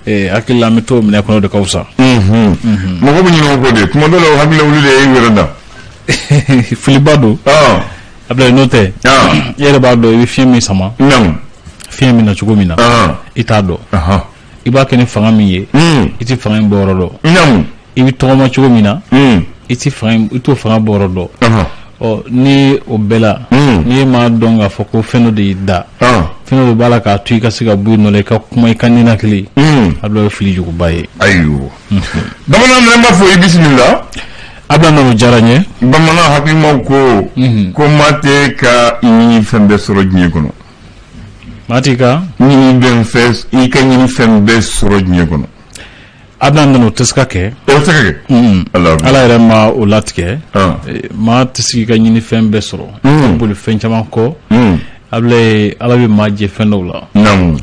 Hakili la an bɛ t'o minɛ kɔnɔ de ka fisa. Mɔgɔ bɛ ɲinɛ o kɔ de, tuma dɔ la o hakilila wuli de ye i yɛrɛ dan. Filiba don. Abulayi, n'o tɛ, i yɛrɛ b'a dɔn i bɛ fiɲɛ min sama, fiɲɛ min na cogo min na, i t'a dɔn. I b'a kɛ ni fanga min ye, i tɛ fanga in bɔyɔrɔ dɔn. I bɛ tɔgɔma cogo min na, i tɛ fanga, i t'o fanga bɔyɔrɔ dɔn. Ɔ, ni o bɛɛ la, n'i m'a dɔn k'a fɔ ko fɛn dɔ de y'i da, fɛn dɔ de b'a la k'a to i ka se ka bɔ i nɔ la, i ka kuma, i ka ninakili, Abulayi, o ye fili juguba ye. Ayiwa, bamanan n b'a fɔ i bisimila. Abulayi nana, o diyara n ye. Bamanan hakilimaw ko maa tɛ ka ɲini fɛn bɛɛ sɔrɔ diɲɛ kɔnɔ. Maa t'i ka ɲini bɛ fɛn, i ka ɲini fɛn bɛɛ sɔrɔ diɲɛ kɔnɔ. Abulayi nana, o tɛ se ka kɛ. O tɛ se ka kɛ. Ala yɛrɛ ma o latigɛ. Maa tɛ se k'i ka ɲini fɛn bɛɛ sɔrɔ. I boli fɛn caman kɔ. Abulayi, Ala bɛ maa jɛ fɛn dɔw la.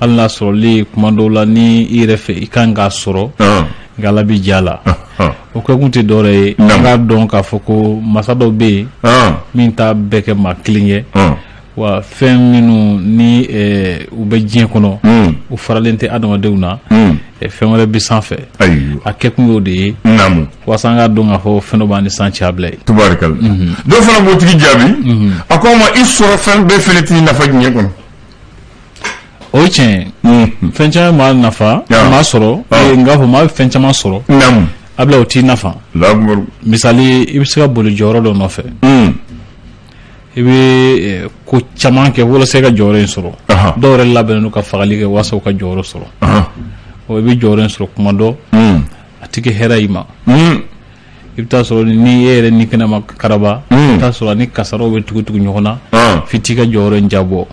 Hali n'a sɔrɔli kuma dɔw la, ni i yɛrɛ fɛ i kan k'a sɔrɔ, nka Ala b'i jɛ a la. O kɛkun tɛ dɔwɛrɛ ye, an k'a dɔn k'a fɔ ko masa dɔw bɛ yen min t'a bɛɛ kɛ maa kelen ye. Wa fɛn minnu ni u bɛ diɲɛ kɔnɔ, u faralen tɛ adamadenw na, fɛn wɛrɛ bɛ sanfɛ. A kɛkun y'o de ye, walasa an k'a dɔn k'a fɔ fɛn dɔ b'an ni san cɛ, Abulayi. Tubarikala. Dɔw fana b'o tigi jaabi, a ko a ma i sɔrɔ fɛn bɛɛ fɛnɛ t'i nafa diɲɛ kɔnɔ. O ye tiɲɛ ye. Fɛn caman maa nafa, maa sɔrɔ, n k'a fɔ maa bɛ fɛn caman sɔrɔ, Abulayi, o t'i nafa. Misali, i bɛ se ka boli jɔyɔrɔ dɔ nɔfɛ, i bɛ ko caman kɛ walasa i ka jɔyɔrɔ in sɔrɔ. Dɔw yɛrɛ labɛnnen don ka fagali kɛ walasa u ka jɔyɔrɔ sɔrɔ. Ɔ, i bɛ jɔyɔrɔ in sɔrɔ kuma dɔ, a tɛ kɛ hɛrɛ i ma. I bɛ taa sɔrɔ ni e yɛrɛ ni kɛnɛ ma karaba, i bɛ taa sɔrɔ ni kasaraw bɛ tugu tugu ɲɔgɔn na f'i t'i ka jɔyɔrɔ in jabɔ.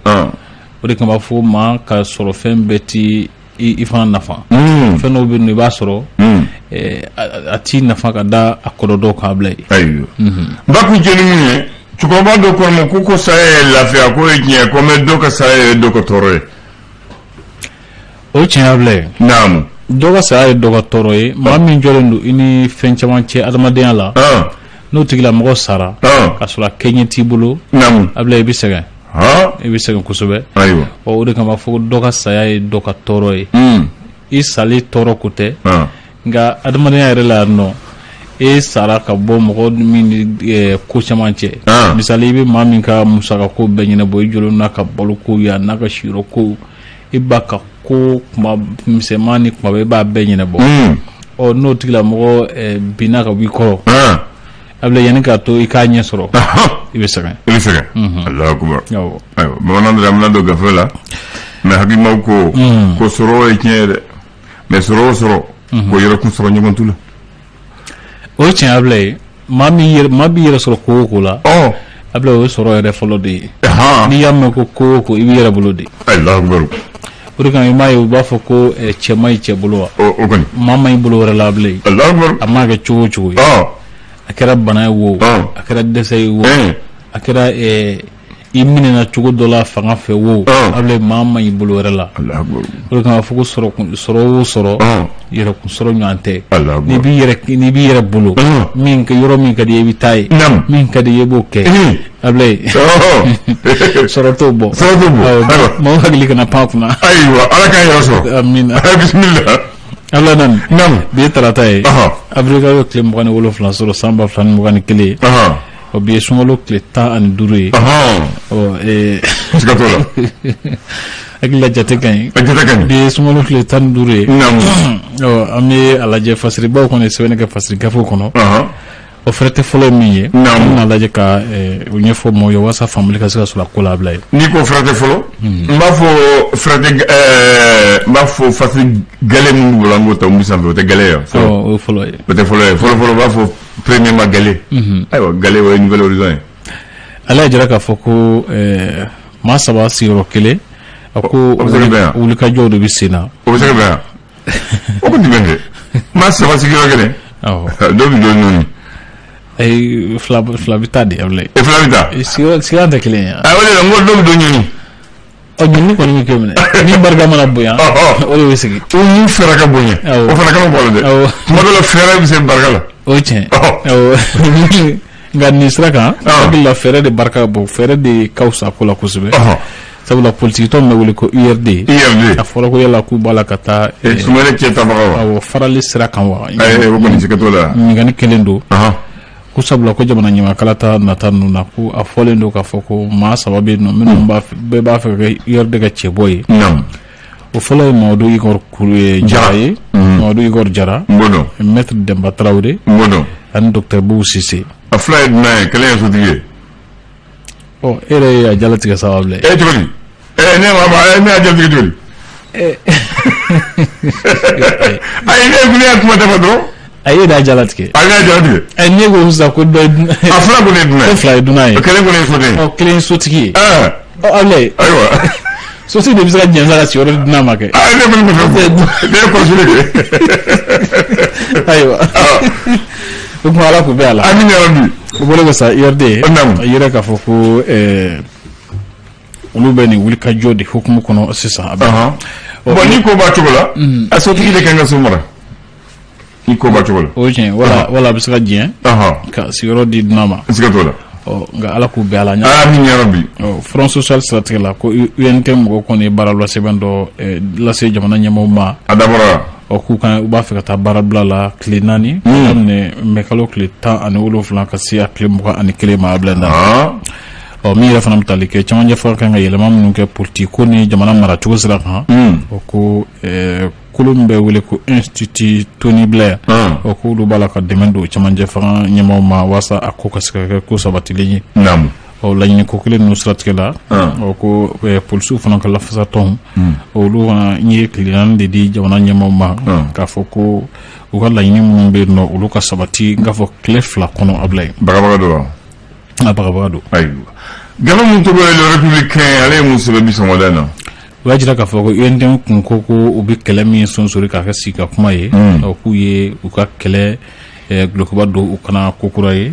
O de kama fo maa ka sɔrɔ fɛn bɛɛ ti i fana nafa. Fɛn dɔw bɛ yen, i b'a sɔrɔ a t'i nafa ka da a kɔrɔ dɔw kan, Abulayi. Ayiwa, n ba kun jɛ ni mun ye, cɛkɔrɔba dɔ ko ma ko saya ye lafiya, ko ye tiɲɛ ko, mais dɔ ka saya ye dɔ ka tɔɔrɔ ye. O ye tiɲɛ, Abulayi. Dɔ ka saya ye dɔ ka tɔɔrɔ ye. Maa min jɔlen don i ni fɛn caman cɛ adamadenya la, n'o tigilamɔgɔ sara ka sɔrɔ a kɛɲɛ t'i bolo, Abulayi, i bɛ sɛgɛn, i bɛ sɛgɛn kosɛbɛ. Ɔ, o de kama fo dɔ ka saya ye dɔ ka tɔɔrɔ ye. I sali tɔɔrɔ ko tɛ, nka adamadenya yɛrɛ la yan nɔ, e sara ka bɔ mɔgɔ min ni ko caman cɛ. Misali, i bɛ maa min ka musaka ko bɛɛ ɲɛnabɔ, i jɔlen n'a ka balo ko ye, a n'a ka siyɔrɔ ko, i b'a ka ko kuma misɛnman ni kumaba, i b'a bɛɛ ɲɛnabɔ. Ɔ, n'o tigilamɔgɔ binna ka bɔ i kɔrɔ, Abulayi, yanni k'a to i k'a ɲɛ sɔrɔ, i bɛ sɛgɛn. I bɛ sɛgɛn. Alahu akubar. Ayiwa, bamanan dɔ, an bɛna don gafe la, mais hakilimaw ko sɔrɔ ye tiɲɛ ye dɛ, mais sɔrɔ o sɔrɔ ko yɛrɛ kun sɔrɔ ɲɔgɔn tu la. O ye tiɲɛ, Abulayi. Maa min yɛrɛ, maa b'i yɛrɛ sɔrɔ ko o ko la, Abulayi, o ye sɔrɔ yɛrɛ fɔlɔ de ye. N'i y'a mɛn ko o ko, i b'i yɛrɛ bolo de. Alahu akubar. O de kama i m'a ye u b'a fɔ ko cɛ man ɲi cɛ bolo wa? O kɔni. Maa man ɲi bolo wɛrɛ la, Abulayi. Alahu akubar. A mana kɛ cogo o cogo ye, a kɛra bana ye wo, a kɛra dɛsɛ ye wo, a kɛra i minɛna cogo dɔ la fanga fɛ wo, Abulayi, maa man ɲi bolo wɛrɛ la. O de kama fo ko sɔrɔ o sɔrɔ, yɛrɛkun sɔrɔ ɲɔgɔn tɛ. N'i b'i yɛrɛ bolo, min yɔrɔ min ka di i bɛ taa ye, min ka di i ye, i b'o kɛ, Abulayi, sɔrɔ t'o bɔ. Sɔrɔ t'o bɔ. Maaw hakili kana pan kunna. Ayiwa, Ala k'an yɛrɛ sɔrɔ. Amina. Bisimila. Ala nani. Bi ye tarata ye, avril kalo tile 27 sɔrɔ san 2021. Ɔ, bi ye sunkalo tile 15 ye. Ɔ, siga t'o la. Hakili la jate ka ɲi. Jate ka ɲi. Bi ye sunkalo tile 15 ye. Ɔ, an bɛ a lajɛ fasiribaw kɔnɔ, sɛbɛnni kɛ fasiri gafew kɔnɔ. O fɛrɛtɛ fɔlɔ ye min ye, an bɛna lajɛ ka o ɲɛfɔ maaw ye walasa faamuli ka se ka sɔrɔ a ko la, Abulayi. N'i ko fɛrɛtɛ fɔlɔ, n b'a fɔ fɛrɛtɛ, n b'a fɔ fasiri gale min b'u bolo, an k'o ta mun sanfɛ, o tɛ gale ye wa? O ye fɔlɔ ye. O tɛ fɔlɔ ye. Fɔlɔ fɔlɔ, u b'a fɔ premièrement gale. Ayiwa, gale, o ye Nouvel Horizon ye. Ale y'a jira k'a fɔ ko maa saba sigiyɔrɔ kelen, a ko wulikajɔw de bɛ sen na. O bɛ se ka bɛn wa? O ko jumɛn dɛ, maa saba sigiyɔrɔ kelen, dɔw bɛ don nɔɔni. Ayi, fila fila bɛ taa de, Abulayi. E, fila bɛ taa. Sigiyɔrɔ tɛ kelen ye. O de la n ko dɔw bɛ don ɲɔni. Ɔ, ɲɔni kɔni bɛ kɛ minɛ ni barika mana bonya, o de bɛ sigi. O mun fɛɛrɛ ka bonya, o fana kama bɔ a la dɛ. Tuma dɔ la, fɛɛrɛ bɛ se barika la. O ye tiɲɛ, nka nin sira kan, hakili la fɛɛrɛ de barika ka bon, fɛɛrɛ de ka fisa ko la kosɛbɛ. Sabula politikitɔn min bɛ wele ko URD, URD, a fɔra ko yala k'u b'a la ka taa Soumaïla cɛ tabaga wa? Awɔ, farali sira kan wa? O kɔni siga t'o la. Ɲininkali kelen don ko sabula ko jamana ɲɛmaakalata nata ninnu na, ko a fɔlen don k'a fɔ ko maa saba bɛ yen nɔ minnu bɛɛ b'a fɛ ka kɛ URD ka cɛbɔ ye. O fɔlɔ ye Mamadu Igor Jara ye, Mamadu Igor Jara, Maître Demba Tarawele ani docteur Boubou Cissé. A fila ye dunan ye, kelen ye sotigi ye. Ɔ, e yɛrɛ ye a jalatigɛ sababu ye. E cogo di? Ne ma ne y'a jalatigɛ cogo di? Ayi, ne y'a kuma dafa dɔrɔn. A ye y'a jalatigɛ. A y'a jalatigɛ. Ɛ, ne ko sisan ko dɔ ye A fila kɔni ye dunan ye. Ko fila ye dunan ye. Kelen kɔni ye sotigi ye. Ɔ, kelen ye sotigi ye. Ɔ, Abulayi. Ayiwa. Sotigi de bɛ se ka jɛn sa ka sigiyɔrɔ di dunan ma kɛ. Aa, ne kɔni ma fɛn fɔ, ne ye kɔlɔsili kɛ. Ayiwa. O tuma Ala k'u bɛn a la. Amina yarabi. O bɔlen kɔ sa, URD a yira k'a fɔ ko olu bɛ nin wulikajɔ de hukumu kɔnɔ sisan. A bɛ bon, ni ko b'a cogo la, a sotigi de kan ka so mara ni ko b'a cogo la. O ye tiɲɛ, wala wala a bɛ se ka jɛn ka sigiyɔrɔ di dunan ma. Siga t'o la. Ɔ, nka Ala k'u bɛn a la. Amin yarabi. Ɔ, Front social siratigɛ la, ko UNTM mɔgɔw kɔni ye baarabila sɛbɛn dɔ lase jamana ɲɛmɔgɔw ma. A dabɔra. Ɔ, k'u kan u b'a fɛ ka taa baarabila la tile 4, ka daminɛ mɛ kalo tile 17 ka se a tile 21 ma a bila na. Ɔ, min yɛrɛ fana bɛ tali kɛ cɛmancɛ fanga kan ka yɛlɛma minnu kɛ politiki ko ni jamana maracogo sira kan, o ko kulu min bɛ wele ko Institut Tony Blair, o k'olu b'a la ka dɛmɛ don cɛmancɛ fanga ɲɛmaaw ma walasa a ko ka se ka kɛ ko sabatilen ye. Ɔ, laɲini ko kelen ninnu siratigɛ la, ɔ, ko polisiw fana ka lafasatɔn, olu fana ye tile 4 de di jamana ɲɛmaaw ma k'a fɔ ko u ka laɲini minnu bɛ yen nɔ, olu ka sabati n k'a fɔ tile 2 kɔnɔ, a bila yen. Bagabaga don wa? A bagabaga don. Ayiwa, gafe min tɔgɔ ye Le Républicain, ale ye mun sɛbɛn bi sɔgɔmada in na? U y'a jira k'a fɔ ko UNTM kun ko ko u bɛ kɛlɛ min sonsori k'a kɛ sigi ka kuma ye, ɔ, k'u ye u ka kɛlɛ dulokiba don u kana ko kura ye,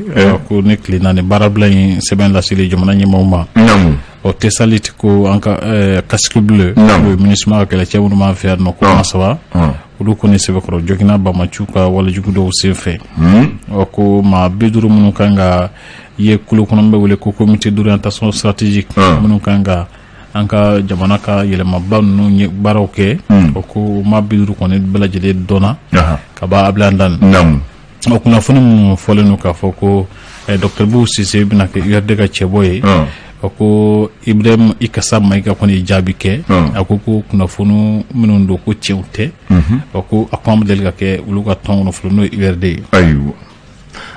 ko ni tile 4 baarabila in sɛbɛn laseli jamana ɲɛmaaw ma. Ɔ, Tessalit ko an ka casque bleu, n'o ye MINUSMA ka kɛlɛcɛ minnu b'an fɛ yan nɔ, ko maa saba olu kɔni sɛbɛkɔrɔ joginna banbaanciw ka walejugu dɔw senfɛ. Ɔ, ko maa 50 minnu kan ka ye kulu kɔnɔ bɛ wele ko Comité d'orientation stratégique, minnu kan ka an ka jamana ka yɛlɛmaba ninnu baaraw kɛ, o ko maa 50 kɔni bɛɛ lajɛlen dɔnna ka ban a dan. O kunnafoni minnu fɔlen don k'a fɔ ko docteur Boubou Cissé bɛna kɛ URD ka cɛbɔ ye, o ko Ibrahim Ikassa Maïga kɔni ye jaabi kɛ. A ko ko kunnafoni minnu don, ko tiɲɛw tɛ. O ko a ko an bɛ deli ka kɛ olu ka tɔn kɔnɔ fɔlɔ, n'o ye URD ye. Ayiwa,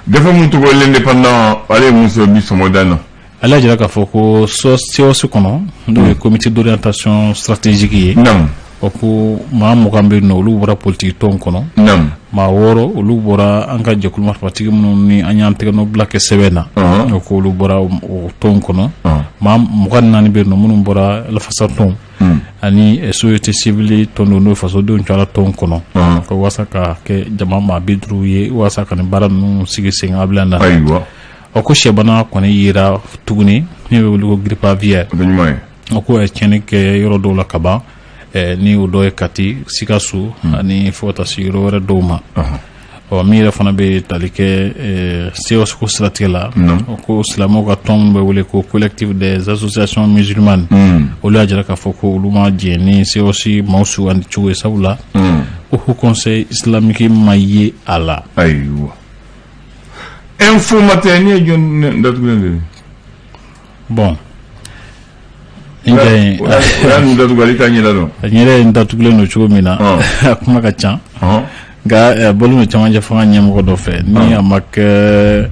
gafe min tɔgɔ L'Indépendant, ale ye mun sɔrɔ bi sɔgɔmada in na? Ale y'a jira k'a fɔ ko COS kɔnɔ, n'o ye Comité d'orientation stratégique ye, o ko maa 20 bɛ yen nɔ, olu bɔra politiki tɔn kɔnɔ. Maa 6, olu bɔra an ka jɛkulu marifatigi minnu ni an y'an tɛgɛnɔ bila kɛ sɛbɛn na, o ko olu bɔra o tɔn kɔnɔ. Maa 24 bɛ yen nɔ minnu bɔra lafasatɔn ani société civile tɔn dɔ, n'o ye fasodenw cayara tɔn kɔnɔ, ko walasa ka kɛ jama maa 50 ye, walasa ka nin baara ninnu sigi sen kan bila na. Ɔ, ko sɛbana kɔni yera tuguni min bɛ wele ko grippe aviaire. O ko ye tiɲɛni kɛ yɔrɔ dɔw la ka ban, ni o dɔ ye Kati, Sikaso ani fo ka taa se yɔrɔ wɛrɛ dɔw ma. Ɔ, min yɛrɛ fana bɛ tali kɛ COS ko siratigɛ la, o ko silamɛw ka tɔn minnu bɛ wele ko Collectif des associations musulmanes, olu y'a jira k'a fɔ ko olu ma jɛn ni COS maaw sugandi cogo ye, sabula ko Haut Conseil islamique ma ye a la. Ayiwa, Info Matin, ni ye jɔn datugulen de ye? Bon, n ja in o y'a nun datugu, ale t'a ɲɛda dɔn. A ɲɛda in datugulen don cogo min na, a kuma ka ca, nka a bɔlen don cɛmancɛ fanga ɲɛmɔgɔ dɔ fɛ, ni a ma kɛ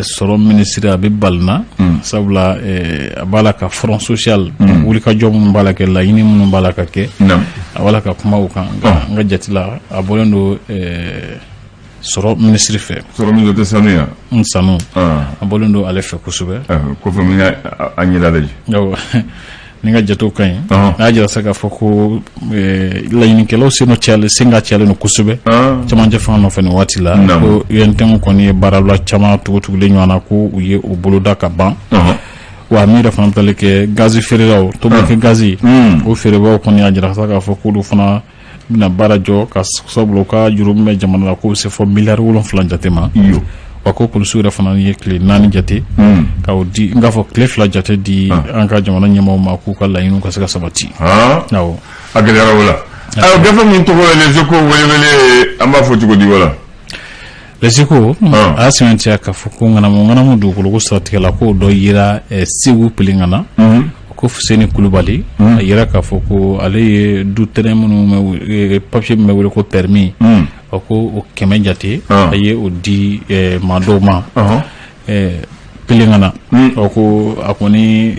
sɔrɔ minisiri, a bɛ balina, sabula a b'a la ka Front social wulikajɔ minnu b'a la kɛ, laɲini minnu b'a la ka kɛ, a b'a la ka kuma o kan. Nka n ka jate la, a bɔlen don sɔrɔ minisiri fɛ. Sɔrɔ minisiri tɛ sanu ya? N sanu, a bɔlen don ale fɛ kosɛbɛ. Kɔfɛ min a ɲɛda lajɛ. Ni n ka jatew ka ɲi, n'a jira sa k'a fɔ ko laɲinikɛlaw sen nɔ cayalen, sen ka cayalen don kosɛbɛ cɛmancɛ fanga nɔfɛ nin waati la, ko UNTM kɔni ye baarabila caman tugutugulen ɲɔgɔn na, ko u ye o boloda ka ban. Wa min yɛrɛ fana bɛ tali kɛ gazi feerelaw, tobilikɛ gazi, o feerebaaw kɔni y'a jira sa k'a fɔ k'olu fana bɛna baara jɔ, ka sabula u ka juru min bɛ jamana la, k'o bɛ se fɔ miliyari 7 jate ma. Wa ko polisiw yɛrɛ fana ye tile 4 jate ka o di, n k'a fɔ tile 2 jate di an ka jamana ɲɛmaaw ma k'u ka laɲiniw ka se ka sabati. Awɔ, a gɛlɛyara o la. Ayiwa, gafe min tɔgɔ ye Les Échos welewele, an b'a fɔ cogo di wala? Les Échos a y'a sɛmɛntiya k'a fɔ ko ŋanamu ŋanamu dugukoloko siratigɛ la, k'o dɔ yera Segu Pelengana, ko Fuseni Kulubali a yira k'a fɔ ko ale ye du terrain minnu bɛ papier min bɛ wele ko permis, a ko o 100 jate a ye o di maa dɔw ma Pelengana. A ko a kɔni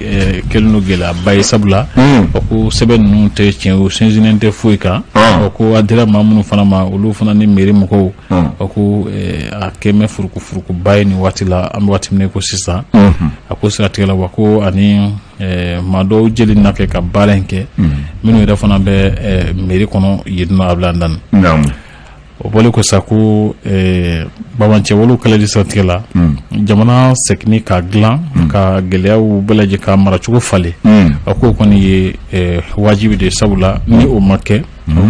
kɛlen don gɛlɛyaba ye, sabula a ko sɛbɛn ninnu tɛ tiɲɛ, o sinsinnen tɛ foyi kan. A ko a dira maa minnu fana ma, olu fana ni mairie mɔgɔw, a ko a kɛn bɛ furukufurukuba ye nin waati la, an bɛ waati min na ko sisan. A ko siratigɛ la, wa ko ani maa dɔw jeli na kɛ ka baara in kɛ, minnu yɛrɛ fana bɛ mairie kɔnɔ yen nɔ, a bila dan. O bɔlen ko sa, ko banbaanciwalew kɛlɛli siratigɛ la, jamana seginni ka dilan ka gɛlɛyaw bɛɛ lajɛ ka maracogo falen, a k'o kɔni ye wajibi de ye, sabula ni o ma kɛ,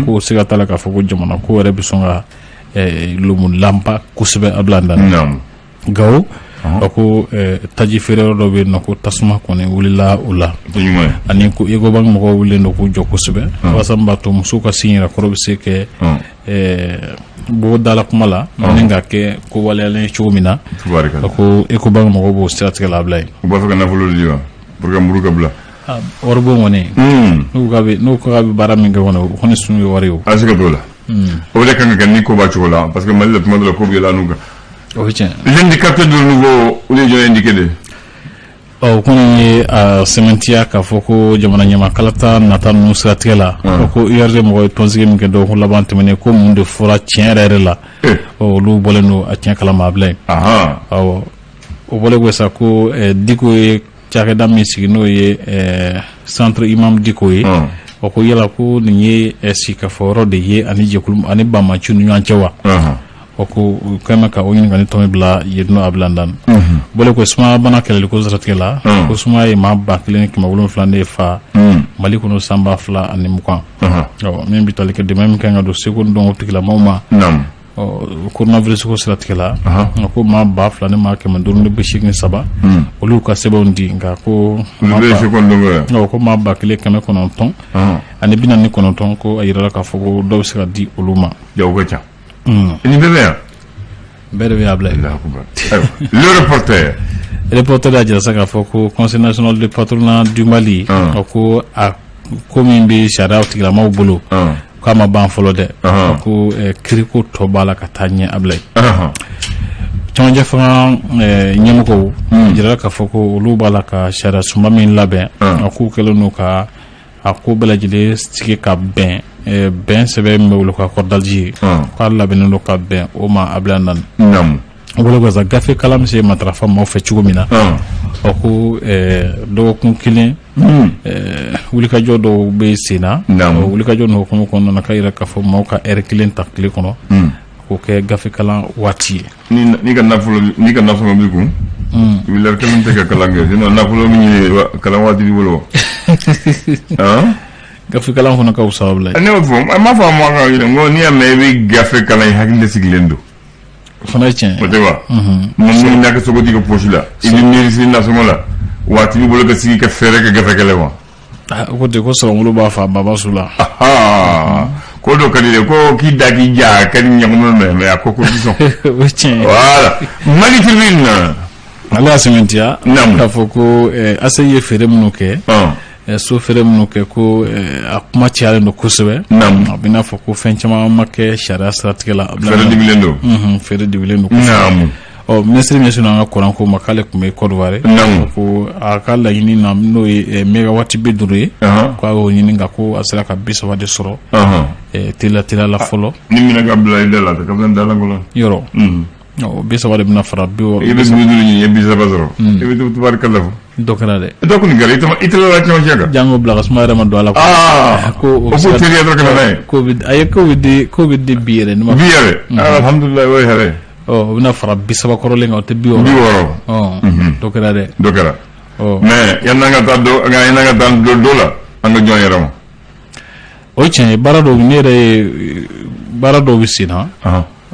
ko siga t'a la k'a fɔ ko jamana ko yɛrɛ bɛ sɔn ka lomulanba kosɛbɛ, a bila dan. Gawo, a ko taji feere yɔrɔ dɔ bɛ yen nɔ, ko tasuma kɔni wulila o la, ani ko Ecobank mɔgɔw wulilen don k'u jɔ kosɛbɛ walasa min b'a to musow ka sin yɛrɛ kɔrɔ bɛ se kɛ bɔ dala kuma la ni ka kɛ ko waleyalen cogo min na. A ko Ecobank mɔgɔw b'o siratigɛ la, a bila yen. U b'a fɛ ka nafolo di wa pour que muru ka bila? Waribon kɔni, n'u ko k'a bɛ baara min kɛ kɔni, o kɔni sun ye wari ye o. A se ka t'o la, o de kan ka kɛ ni ko b'a cogo la, parce que Mali la, tuma dɔ la, ko bɛ yɛlɛ an n'u kan. O bɛ tiɲɛ. L'indicateur du nouveau, olu ye jɔn indiqué de? Ɔ, o kɔni ye a sɛmɛntiya k'a fɔ ko jamana ɲɛmaa kalata nata ninnu siratigɛ la, ko URD mɔgɔ ye tɔnsigi min kɛ dɔgɔkun laban tɛmɛnen, ko mun de fɔra tiɲɛ yɛrɛ yɛrɛ la, olu bɔlen don a tiɲɛ kalama, a bila yen. Awɔ, o bɔlen ko sa, ko Diko ye cakɛda min sigi, n'o ye Centre Imam Diko ye, o ko yala ko nin ye sigikafɔ yɔrɔ de ye ani jɛkulu ani banbaanciw ni ɲɔgɔn cɛ wa? O ko u kɛlen bɛ ka o ɲininkali tɔmi bila yen nɔ, a bila dan. Bɔlen ko sumaya bana kɛlɛli ko siratigɛ la, ko sumaya ye maa 1700 de fa Mali kɔnɔ san 2020, min bɛ tali kɛ dɛmɛ min kan ka don seko ni dɔnko tigilamɔgɔw ma. Coronavirus ko siratigɛ la, ko maa 2583, olu ka sɛbɛnw di, nka ko ko maa 1949, ko a yirala k'a fɔ ko dɔw bɛ se ka di olu ma. Jago ka ca. Nin bɛɛ bɛ yan. Bɛɛ de bɛ y'a bila yen. Le Reporter. Reporter y'a jira sa k'a fɔ ko Conseil national de patronat du Mali, ko a ko min bɛ sariya tigilamɔgɔw bolo, k'a ma ban fɔlɔ dɛ, ko kiriko tɔ b'a la ka taa ɲɛ, a bila yen. Cɛmancɛ fanga ɲɛmɔgɔw jirala k'a fɔ ko olu b'a la ka sariya sunba min labɛn, a k'u kɛlen don ka a ko bɛɛ lajɛlen sigi ka bɛn bɛn sɛbɛn min bɛ wele ko accord d'Alger, k'a labɛnnen don ka bɛn o ma, a bila naani. O bolo sa, gafe kalan bɛ se matarafa maaw fɛ cogo min na, o ko dɔgɔkun kelen wulikajɔ dɔw bɛ sen na. Wulikajɔ ninnu hukumu kɔnɔna na, k'a jira k'a fɔ maaw ka ɛri kelen ta tile kɔnɔ k'o kɛ gafe kalan waati ye. N'i ka nafolo, n'i ka nasɔngɔ b'i kun, i bɛ lɛri kelen tɛ ka kalan kɛ, sinon nafolo min ɲini kalan waati b'i bolo. Gafe kalan fana ka fisa bila. Ne y'o fɔ, n m'a fɔ a ma kan n ko n'i y'a mɛn i bɛ gafe kalan, i hakili de sigilen don. O fana ye tiɲɛ. O tɛ wa? Mɔgɔ min n'a kɛ sogo t'i ka poche la, i bɛ miiri sini nasɔngɔ la, waati b'i bolo ka sigi ka fɛɛrɛ kɛ gafe kɛlɛ wa? O ko ten ko sɔrɔngolo b'a fa baba su la. Ko dɔ ka di dɛ, ko k'i da k'i ja ka di ɲɔgɔn mɛ, a ko ko sɔn. O ye tiɲɛ ye. Voilà, Mali Tribune. Ale y'a sɛmɛntiya k'a fɔ ko ACI ye feere minnu kɛ, so feere minnu kɛ, ko a kuma cayalen don kosɛbɛ. A bɛ n'a fɔ ko fɛn caman ma kɛ sariya siratigɛ la. Feere dibilen don. Feere dibilen don. Ɔ, minisiri min ɲɛsinnen an ka kuran ko ma, k'ale tun bɛ Côte d'Ivoire, ko a ka laɲini na, n'o ye mégawati 50 ye, k'a y'o ɲini, nka ko a sera ka 30 de sɔrɔ teliya teliya la fɔlɔ. Ni minɛ ka bila i da la, ka fisa dalankolon. Yɔrɔ 30 de bɛna fara 60. I bɛ 50 ɲini, i ye 30 sɔrɔ. I bɛ tubaarikala fɔ. Dɔ kɛra dɛ. Dɔ kɔni kɛra, i tilala cɛmancɛ kan. Jango bila ka suma yɛrɛ ma don a la. Ko o k'o teliya dɔrɔn ka na n'a ye. Ko bɛ ayi, ko bɛ di bi yɛrɛ. Bi yɛrɛ, alhamdulilayi, o ye hɛrɛ ye. Ɔ, o bɛna fara 30 kɔrɔlen kan, o tɛ 60. 60. Dɔ kɛra dɛ. Dɔ kɛra. Mais yanni an ka taa dɔ, yanni an ka taa dɔ la, an ka jɔn yɛrɛ ma. O ye tiɲɛ ye, baara dɔw, ne yɛrɛ ye baara dɔw bɛ sen na.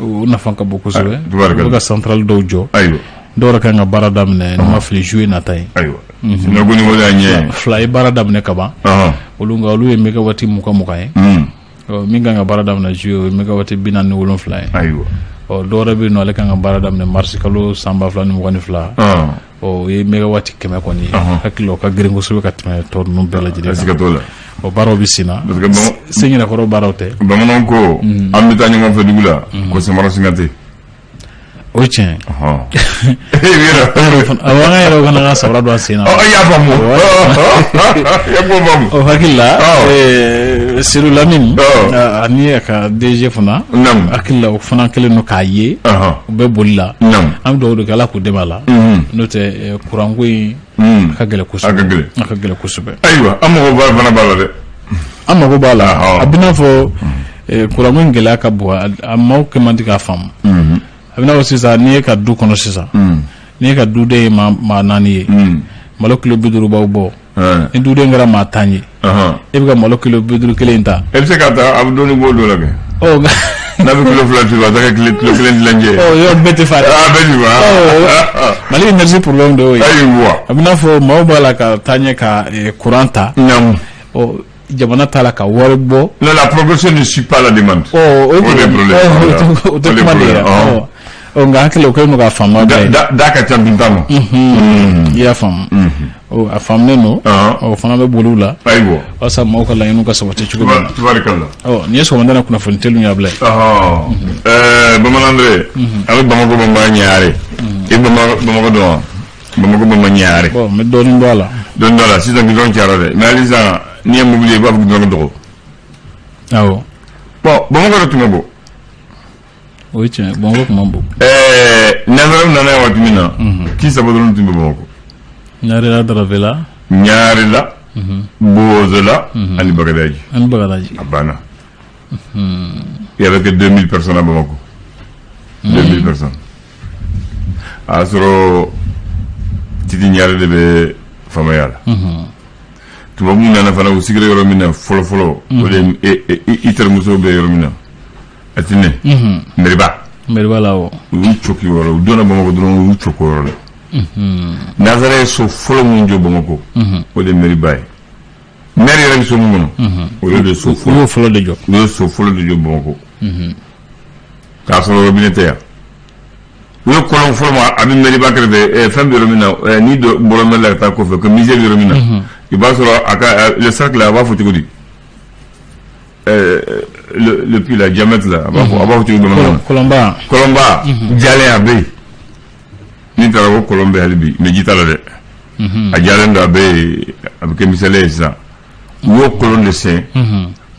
O nafa ka bon kosɛbɛ. U bɛ ka centrale dɔw jɔ. Ayiwa. Dɔw yɛrɛ kan ka baara daminɛ, ni ma fili, juillet nata ye. Ayiwa. Sinon ko ni wale y'a ɲɛ. Fila ye baara daminɛ ka ban. Olu nka olu ye mégawati 20 20 ye. Min kan ka baara daminɛ juillet, o ye mégawati 47 ye. Ayiwa. Ɔ, dɔw wɛrɛ bɛ yen nɔ, ale kan ka baara daminɛ mars kalo san 2022. Ɔ, o ye mégawati 100 kɔni ye. Hakili la, o ka girin kosɛbɛ ka tɛmɛ tɔ ninnu bɛɛ lajɛlen kan. Siga t'o la. O baaraw bɛ sen na. Sen yɛrɛ kɔrɔ baaraw tɛ. Bamananw ko an bɛ taa ɲɔgɔn fɛ dugu la ko samara singa tɛ. O ye tiɲɛ ye. Awɔ, an yɛrɛ fana ka samara don an sen na. Ɔ, i y'a faamu. I ye ko faamu. O hakili la, Seydou Lamine ani a ka DG fana, hakili la, o fana kɛlen don k'a ye u bɛ boli la. An bɛ dugawu de kɛ, Ala k'u dɛmɛ a la. N'o tɛ, kuranko in a ka gɛlɛn kosɛbɛ. A ka gɛlɛn. A ka gɛlɛn kosɛbɛ. Ayiwa, an mago b'a fana b'a la dɛ. An mago b'a la. A bɛ n'a fɔ kuranko in gɛlɛya ka bon, a maaw kɛ man di k'a faamu. A bɛ n'a fɔ sisan, n'i ye ka du kɔnɔ sisan, n'i ye ka duden ye maa naani ye, malo kilo 50 b'aw bɔ. Ni duden kɛra maa 10 ye, e bɛ ka malo kilo 50 kelen in ta. E bɛ se ka taa, a bɛ dɔɔnin bɔ o dɔ la kɛ. Ɔ, n'a bɛ kilo 2 tuba, a ta kɛ kilo kelen tilancɛ ye. Ɔ, yɔrɔ bɛɛ tɛ fa dɛ. Aa, bɛɛ tɛ fa. Mali énergie problème de y'o ye. Ayiwa. A bɛ n'a fɔ maaw b'a la ka taa ɲɛ ka courant ta. Ɔ, jamana t'a la ka wari bɔ. Non, la progression ne suit pas la demande. Ɔ, o ye problème. O tɛ kuma de ye. Ɔ, nka hakili, o kɛlen don k'a faamu bɛɛ ye. Da ka ca dunta ma. I y'a faamu. Ɔ, a faamunen don. O fana bɛ boli u la. Ayiwa. Walasa maaw ka laɲiniw ka sabati cogo min na. Tubarikala. Ɔ, nin ye sɔgɔmada in kunnafoni teliw ye, Abulaye. Bamanan Andre, an bɛ Bamakɔ Bamba ɲare. I bɛ Bamakɔ dɔn wa? Bamakɔ Bamba ɲare. Bon, n bɛ dɔɔnin bɔ a la. Dɔɔnin bɔ a la, sisan goudron cayara dɛ. Mais hali sisan, n'i ye mobili ye, i b'a fɔ goudron ka dɔgɔ. Awɔ. Bon, Bamakɔ yɛrɛ tun ka bon. O ye tiɲɛ, Bamakɔ tun man bon. Nanzaraw nana yan waati min na, kin saba dɔrɔn tun bɛ Bamakɔ. Ɲarela, Darafela. Ɲarela, Bozola ani Bagadaji. Ani Bagadaji. A banna. Il y avait que 2000 personnes à Bamako. 2000 personnes. A y'a sɔrɔ Titi Ɲare de bɛ faamaya la. Tubabuw nana fana, u sigira yɔrɔ min na fɔlɔ fɔlɔ, o de ye i terimuso bɛ yɔrɔ min na, a ti ne Meriba. Meriba la, awɔ. U y'u coki o yɔrɔ, u donna Bamakɔ dɔrɔn, u y'u coki o yɔrɔ la. Nanzara ye so fɔlɔ min jɔ Bamakɔ, o de ye Meriba ye. Maire yɛrɛ bɛ so min kɔnɔ, o y'o de so fɔlɔ. U y'o fɔlɔ de jɔ. U y'o so fɔlɔ de jɔ Bamakɔ. K'a sɔrɔ robinet tɛ yan. U ye kɔlɔn fɔlɔ ma, a bɛ Meriba kɛrɛfɛ, fɛn bɛ yɔrɔ min na, n'i bɔra mairie la ka taa kɔfɛ, ko musée bɛ yɔrɔ min na, i b'a sɔrɔ a ka le cercle, a b'a fɔ cogo di? Le puits là, diamètre là, a b'a fɔ cogo di bamanankan na? Kɔlɔnba. Kɔlɔnba jalen a bɛ yen. N'i taara ko kɔlɔn bɛ hali bi, mais ji t'a la dɛ. A jalen don, a bɛ yen, a bɛ kɛ misɛlɛ ye sisan. U y'o kɔlɔn de sen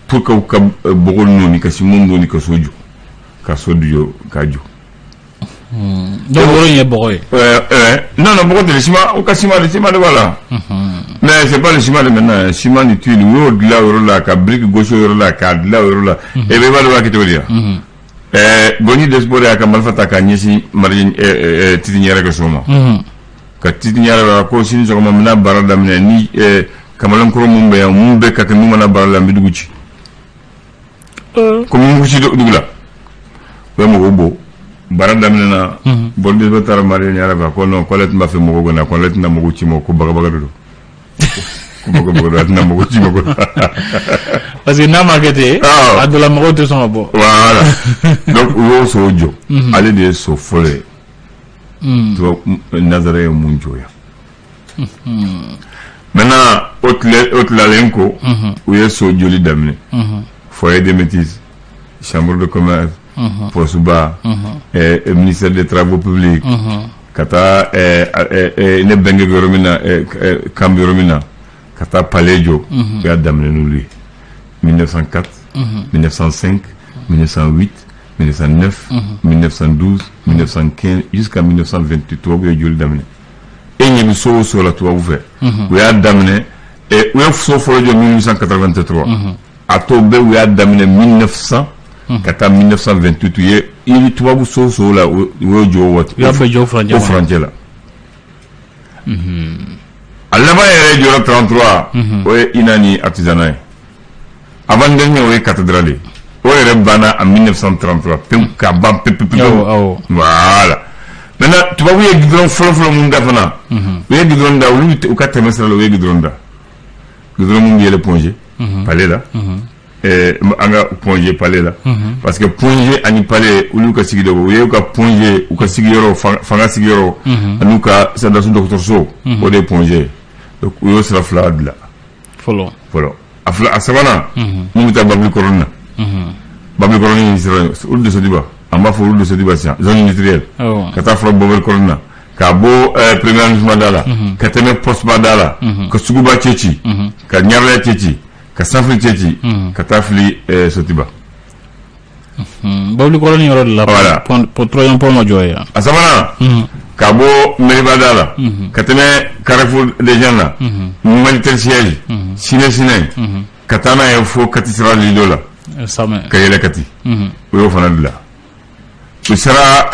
pour que u ka bɔgɔ nɔɔni, ka siman nɔɔni, ka so jɔ, ka so jɔ, k'a jɔ. Donc yɔrɔ in ye bɔgɔ ye. Non, non, bɔgɔ tɛ, ciment, u ka ciment de, ciment de b'a la. Mais c'est pas le ciment de maintenant, ciment ni tuile, u y'o dilan o yɔrɔ la, ka brique gosi o yɔrɔ la, k'a dilan o yɔrɔ la. E bɛ b'a dɔn b'a kɛ cogo di yan? Gɔni Desport y'a ka marifa ta k'a ɲɛsin Mari Titi Ɲɛrɛ ka so ma. Ka Titi Ɲɛrɛ la ko sini sɔgɔma n bɛna baara daminɛ ni kamalenkɔrɔ mun bɛ yan, mun bɛ ka kɛ, n'u mana baara la, n bɛ dugu ci. Ko mun ci dugu la. U ye mɔgɔw bɔ. Baara daminɛna, Bɔn Desport taara Mari Ɲɛrɛ fɛ, ko non, k'ale tun b'a fɛ mɔgɔw ka na, ko ale tɛna mɔgɔw ci ma, ko bagabaga de don. Ko bagabaga don, a tɛna mɔgɔw ci ma ko. Parce que n'a ma kɛ ten, a dɔ la mɔgɔw tɛ sɔn ka bɔ. Voilà. Donc u y'o so jɔ. Ale de ye so fɔlɔ ye. Tubabu nanzara ye mun jɔ yan. Maintenant, o tile o tilalen ko, u ye so joli daminɛ. Foyer des métis, chambre de commerce, poste ba, ministère des travaux publics, ka taa ne bɛnkɛ bɛ yɔrɔ min na, camp bɛ yɔrɔ min na, ka taa palais jɔ, u y'a daminɛ n'olu ye. 1904, 1905, 1908, 1909, 1912, 1915 jusqu'à 1928, tubabu ye joli daminɛ. E ɲɛ bɛ so o so la tubabu fɛ. U y'a daminɛ, u ye so fɔlɔ jɔ 1883. A tɔ bɛɛ, u y'a daminɛ 1900 ka taa 1928. U ye i bɛ tubabu so o so la, u y'o jɔ o waati. U y'a bɛɛ jɔ o furancɛ o furancɛ la. A laban yɛrɛ jɔra 33, o ye INA ni artisanat ye. Avant dernier, o ye cathédrale ye. O yɛrɛ banna en 1933 pewu ka ban pewu pewu. Awɔ. Voilà. Maintenant, tubabu ye goudron fɔlɔ fɔlɔ mun da fana, u ye goudron da, olu u ka tɛmɛ sira la, u ye goudron da, goudron mun bɛ yɛlɛ Point G, palais la, an ka Point G palais la, parce que Point G ani palais, olu ka sigida, u ye u ka Point G, u ka sigiyɔrɔ, fanga sigiyɔrɔ ani u ka sɔrɔdasi dɔgɔtɔrɔso, o de ye Point G ye. Donc u y'o sira fila dilan. Fɔlɔ. Fɔlɔ. A fila, a sabanan, mun bɛ taa Babilikɔrɔnin na, Babilikɔrɔnin sira, olu de Sotiba, an b'a fɔ olu de Sotiba sisan, zone industrielle, ka taa fɔlɔ Babilikɔrɔnin na, ka bɔ premier arrondissement da la, ka tɛmɛ poste ba da la, ka suguba cɛ ci, ka Ɲarela cɛ ci, ka Sanfili cɛ ci, ka taa fili Sotiba. Babilikɔrɔnin yɔrɔ de la. Voilà. Pont, troisième pont ma jɔ yen. A sabanan, ka bɔ Meriba da la, ka tɛmɛ Carrefour des Jeunes la, Malitel siège, Sinɛ Sinɛ, ka taa n'a ye fo Kati sira Lido la. Samɛ. Ka yɛlɛ Kati, u y'o fana dilan. U sera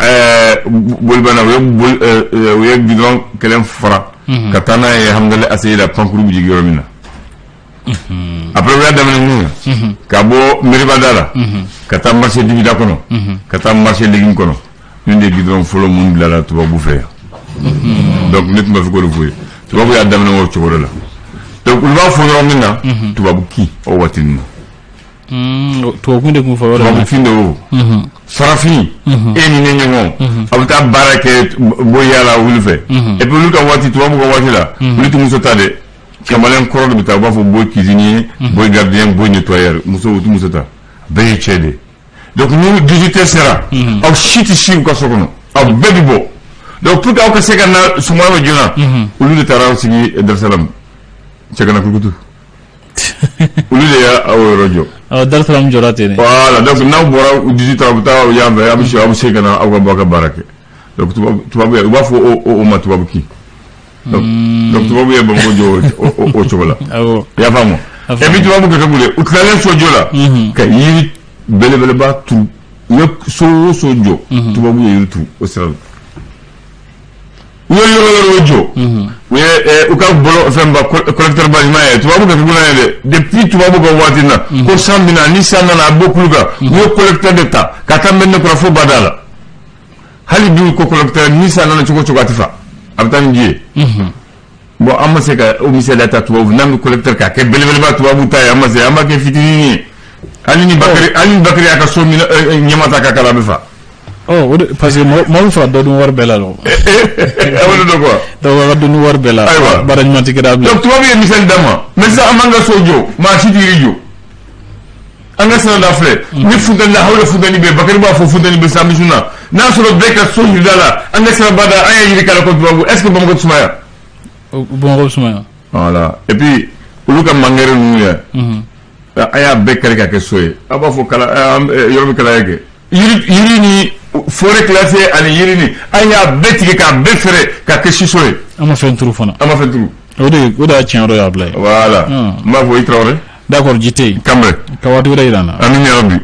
bolibana, u ye boli, u ye goudron kelen fara ka taa n'a ye Hamdala ACI la, pankuru bɛ jigin yɔrɔ min na. Après, u y'a daminɛ mun na, ka bɔ Meriba da la, ka taa marché Dibida kɔnɔ, ka taa marché légume kɔnɔ. Nin de ye goudron fɔlɔ mun bilala tubabu fɛ yan. Donc ne tun b'a fɛ k'o de f'u ye, tubabu y'a daminɛ o cogo de la. Donc olu b'a fɔ yɔrɔ min na tubabu kin, o waati ninnu. Tubabu de kun fɔ yɔrɔ. Tubabu kin de o. Farafin, e ni ne ɲɔgɔn, a bɛ taa baara kɛ, bɔ yaala olu fɛ. Et puis olu ka waati, tubabu ka waati la, olu tɛ muso ta dɛ, kamalen kɔrɔ de bɛ taa. U b'a fɔ boy cuisinier, boy gardien, boy nettoyeur. Muso, u tɛ muso ta, bɛɛ ye cɛ de ye. Donc ni 18 heures sera, aw si tɛ si u ka so kɔnɔ, aw bɛɛ bɛ bɔ. Donc pour que aw ka se ka na sumaya bɛ joona, olu de taara aw sigi Darusalam, Cɛgana Kurukutu, olu de y'a aw yɔrɔ jɔ. Awɔ, Darusalam jɔra ten de. Voilà. Donc n'aw bɔra 18 heures, aw bɛ taa yan fɛ, aw bɛ si, aw bɛ se ka na aw ka bɔ aw ka baara kɛ. Donc tubabu u b'a fɔ o ma tubabu kin. Donc tubabu ye Bamakɔ jɔ o cogo la. I y'a faamu? Et puis tubabu kɛ kɛ u tilalen so jɔ la, ka yiri belebeleba turu. U ye so o so jɔ, tubabu ye yiri turu o sira la. U ye yɔrɔ yɔrɔ jɔ, u ye u ka bɔlɔ fɛn ba, collecteur ba ɲuman ye, tubabu ka jugu n'a ye dɛ. Depuis tubabu ka waati na, ko san bɛna, ni san nana, a bɔ kulu kan, u ye collecteur de ta ka taa Mɛdinakura kura fo bada la. Hali bi, ko collecteur, ni san nana cogo o cogo, a tɛ fa, a bɛ taa ni ji ye. Bon, an ma se ka o misaliya ta tubabu, n'an bɛ collecteur k'a kɛ belebeleba tubabu ta ye, an ma se, an b'a kɛ fitinin ye. Hali ni Bakari y'a ka so minɛ ɲɛma ta k'a k'a la, a bɛ fa. Ɔ, o de, parce que mɔgɔ bɛ fɛ ka dɔ dun wari bɛɛ la dɔrɔn. O de don quoi. Donc a ka dun wari bɛɛ la. Ayiwa. Baara ɲuman tɛ kɛra bilen. Donc tubabu ye misali d'an ma, mais sisan an b'an ka so jɔ, maa si tɛ yiri jɔ. An ka sirada filɛ ni funteni la, hali funteni bɛ, Bakari b'a fɔ funteni bɛ san bisu na, n'a sɔrɔ bɛɛ ka so yirida la, an ka siraba da, an ye yiri k'a la ko tubabu, est ce que Bamakɔ tɛ sumaya? Bamakɔ bɛ sumaya. Voilà. Et puis olu ka mangɛrɛ ninnu yɛ, a y'a bɛɛ kari ka kɛ so ye. A b'a fɔ kala yɔrɔ bɛ kalaya kɛ yiri ni forêt classée ani yiri ni, an y'a bɛɛ tigɛ k'a bɛɛ fɛrɛ k'a kɛ siso ye. An ma fɛn turu fana. An ma fɛn turu. O de y'a tiɲɛ yɔrɔ y'a bila ye. Voilà. N b'a fɔ i Tarawele. D'accord, ji tɛ yen. Kanbɛ. Ka waati wɛrɛ yira n na. Amin ya Rabbi.